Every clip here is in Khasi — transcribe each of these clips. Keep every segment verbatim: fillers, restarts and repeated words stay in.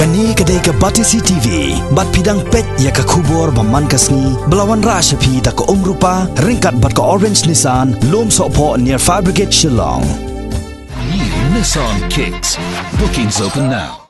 Kane ka dei ka Batesi T V, bad phi dang peit ïa ka khubor ba man ka sngi, ba la wanrah sha phi da ka Umrupa, ryngkat bad ka Orange Nissan, Lum Sohphoh near Fire Brigade Shillong. New Nissan Kicks. Bookings open now.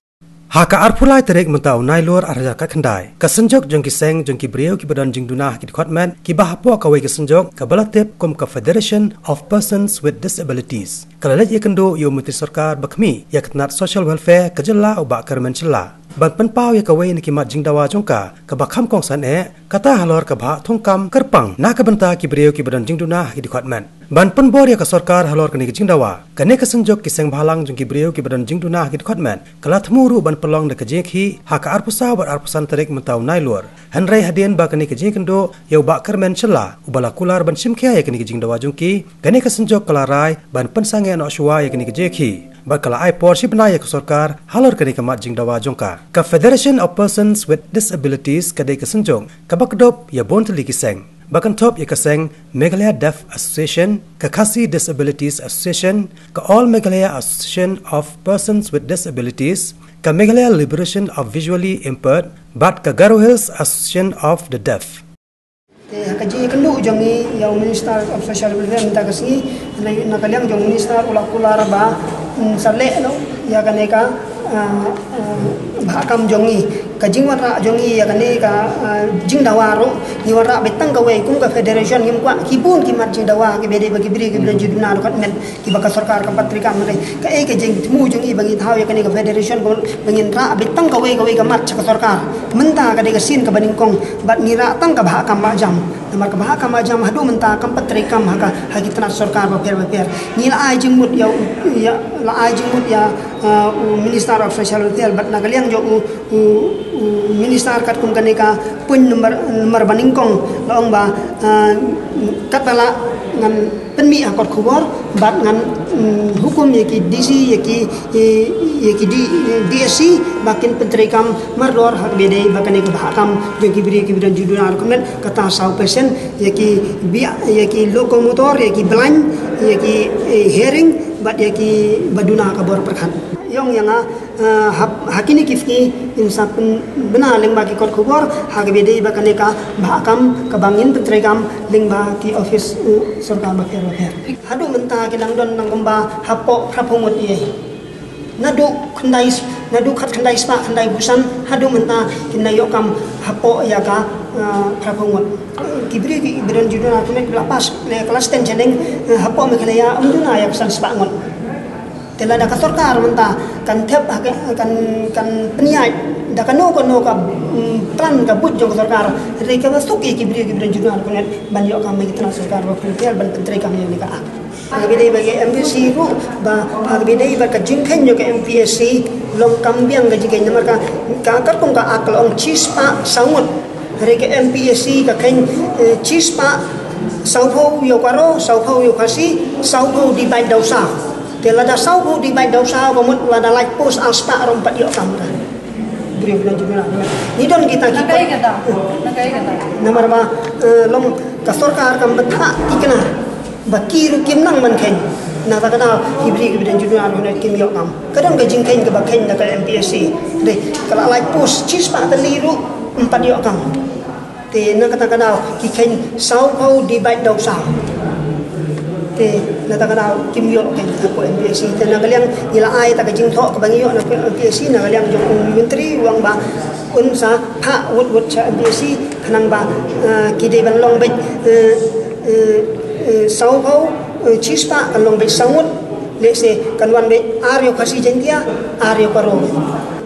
Ha ka arphew lai tarik mynta u Nailur arhajar khatkhyndai, ka synjuk jong ki seng jong ki briew kiba don jingduna ha ki dkhot met, kiba hapoh kawei ka synjuk kaba la tip kum ka Federation of Persons with Disabilities, ka la leit ïakynduh ïa u Myntri Sorkar ba khmih ïa ka tnat Social Welfare ka jylla u Bah Kyrmen Shylla, ban pynpaw ïa kawei na ki mat jingdawa jong ka kaba kham kongsan eh, kata halor ka bhah thungkam kyrpang na ka bynta ki briew kiba don jingduna ha ki dkhot met. Ban pynbor ïa ka sorkar halor kane ka jingdawa, kane ka synjuk ki seng bhalang jong ki briew kiba don jingduna ha ki dkhot met ka la thmu ruh ban pynlong da ka jingïakhih ha ka arphew saw bad arphew san tarik mynta u Nailur. Hynrei hadien ba kane ka jingïakynduh ïa u Bah Kyrmen Shylla uba la kular ban shimkhia ïa kane ka jingdawa jong ki, kane ka synjuk ka la rai ban pynsangeh noh shuwa ïa kane ka jingïakhih, bad ka la ai por shi bnai ïa ka sorkar halor kane ka mat jingdawa jong ka. Ka Federation of Persons with Disabilities ka dei ka synjuk kaba kdup ïa bun tylli ki seng, ba kynthup ïa ka seng Meghalaya Deaf Association, ka Khasi Disabilities Association, ka All Meghalaya Association of Persons with Disabilities, ka Meghalaya Liberation of Visually Impaired, bad ka Garo Hills Association of the Deaf. Te ha ka jingïakynduh jong ngi ïa u Minister of Social Welfare mynta ka sngi, na ka liang jong u Minister u la kular ba, mm, sa leh noh ïa kane ka, ah, ah, bhah kam jong ngi. Ka jingwanrah jong ngi ïa kane ka, ah, jingdawa ruh, ngi wanrah beit tang kawei, kum ka federation ngim kwah ki bun ki mat jingdawa kiba dei ba ki briew kiba don jingduna ha dkhot met kiba ka sorkar kam pat treikam. Hynrei kaei ka jingthmu jong ngi ba ngi thaw ïa kane ka federation, ba ngin rah beit tang kawei kawei ka mat sha ka sorkar. Mynta ka dei ka sien kaba nyngkong bad ngi rah tang ka bhah kam bajam. Namar ka bhah kam bajam haduh mynta kam pat treikam ha ka, ha ki tnat sorkar bapher bapher. Ngi la ai jingmut ïa u, ïa, la ai jingmut ïa, uh, u Minister of Social Welfare bad na ka liang jong u, u, u Minister katkum kane ka point number, number ba nyngkong, la ong ba, uh, katba lah ngan pynmih ha kot khubor bad ngan, mm, hukum ïa ki D C, ïa ki, ïa, ïa ki D-, D S C ba kin pyntreikam mardor ha kaba dei ba kane ka bhah kam jong ki briew kiba don jingduna ha dkhot met, kata saw percent, ïa ki bia, ïa ki locomotor, ïa ki blind, ïa ki, eh, hearing, bad ïa kiba duna ka bor pyrkhat. Ïong ïa nga, eh, ha, ha kine ki sngi ngin sa pynbna lyngba ki kot khubor ha kaba dei ba kane ka bhah kam kaba ngin pyntreikam lyngba ki office, eh, sorkar bapher bapher. Haduh mynta ki dang don nang kumba hapoh phraphew ngut ïa. Naduh khyndai, naduh khatkhyndai spah khyndai phew san haduh mynta kin da ïoh kam hapoh ïa ka, ah, phraphew ngut. Ki briew kiba don jingduna ha dkhot met kiba la pass ne class ten shaneng, eh, hapoh Meghalaya ym duna ïa ka san spah ngut. Te lada ka sorkar mynta kan thep ha ka, kan, kan pynïaid da kano kano ka, mm, plan ka budget jong ka sorkar, hynrei kaba suk ïa ki briew kiba don jingduna ha dkhot met ban ïoh kam ha ki tnat sorkar bapher bapher ban pyntreikam ïa kane ka act. Ha kaba dei ba ki M P S C ruh, ba ha kaba dei ba ka jingkheiñ jong ka M P S C long kam biang ka jingkheiñ, namar ka, ka katkum ka act ka la ong shispah saw ngut. Hynrei ka M P S C ka kheiñ, eh, shispah sawphew ïa u Garo, sawphew ïa u Khasi, sawphew divide da u saw. Te lada sawphew divide da u saw ka mut lada lait post arspah ruh ym pat ïoh kam ka briew na jingduna. Ngi don kita ki, na kaei kata, na kaei kata, namar ba, eh, long ka sorkar kam bthah thikna ba ki ruh kim nang ban kheiñ. Na kata ka daw ki briew kiba don jingduna ruh kim ïoh kam. Ka don ka jingkheiñ kaba kheiñ da ka M P S C. Dei ka la lait post shispah tylli ruh ym pat ïoh kam. Te na kata ka daw ki kheiñ sawphew divide da u saw. Te na kata ka daw kim ïoh kheiñ hapoh M P S C. Te na ka liang ngi la ai ta ka jingthoh kaba ngi ïoh na M P S C na ka liang jong u Myntri, u ong ba un sa phah wut wut sha M P S C khnang ba, eh, ki dei ban long beit, eh, eh, eh, sawphew, eh, shispah kan long beit saw ngut. Lehse kan wan beit ar ïa u Khasi Jaiñtia, ar ïa u Garo.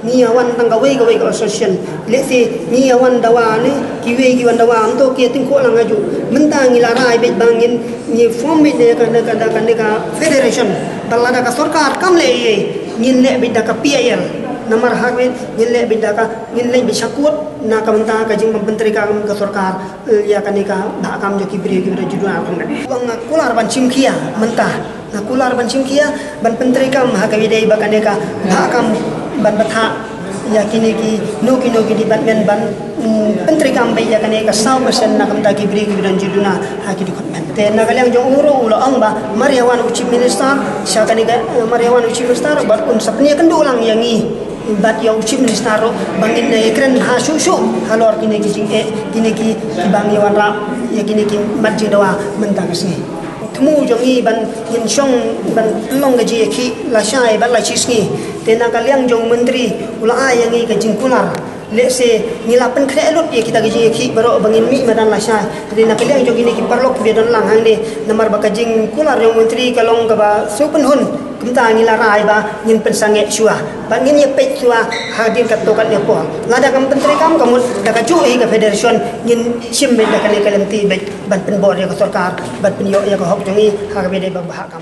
Ngi ïa wan tang kawei kawei ka association. Lehse ngi ïa wan dawa ne kiwei ki wan dawa, ym to ki ïatyngkhuh lang hajuh. Mynta ngi la rai beit ba ngin, ngi form beit da ka, da ka, da ka, da ka federation. Ba lada ka sorkar kam leh ei ei, ngin leh beit da ka P I L. Namar ha kawei ngin leh beit da ka, ngin leh beit sha court na ka bynta ka jingbym pyntreikam ka sorkar, eh, ïa kane ka bhah kam jong ki briew kiba don jingduna ha dkhot met. Nga kular ban shim khia mynta, nga kular ban shim khia ban pyntreikam ha kaba dei ba kane ka bhah kam ban bthah ïa kine kino kino ki department ban, mm, pyntreikam beit ïa kane ka saw percent na ka bynta ki briew kiba don jingduna ha ki dkhot met. Te na ka liang jong u ruh u la ong ba mar ïa wan u Chief Minister sha kane ka, eh, mar ïa wan u Chief Minister bad un sa pynïakynduh lang ïa ngi. Bad ïa u Chief Minister ruh ba ngin ïa kren ha shuh shuh halor kine ki jingeh, kine ki, kiba ngi wanrah ïa kine ki mat jingdawa mynta ka sngi. Thmu jong ngi ban ngin shong ban long ka jingïakhih lashai bad la shi sngi. Te na ka liang jong u Myntri u la ai ïa ngi ka jingkular. Lehse ngi la pynkhreh lut ïa kita ki jingïakhih baroh ba ngin mih madan lashai. Te na ka liang jong kine ki paralok kiba don lang hangne, namar ba ka jingkular jong u Myntri ka long kaba sngewpynhun. Kumta ngi la rai ba ngin pynsangeh shuwa bad ngin ïa peit shuwa hadien katto katne por. Lada kam pyntreikam ka mut da kajuh hi ka federation, ngin shim beit da kane ka lynti beit ban pynbor ïa ka sorkar, ban pynïoh ïa ka hok jong ngi ha kaba dei ba bha kam.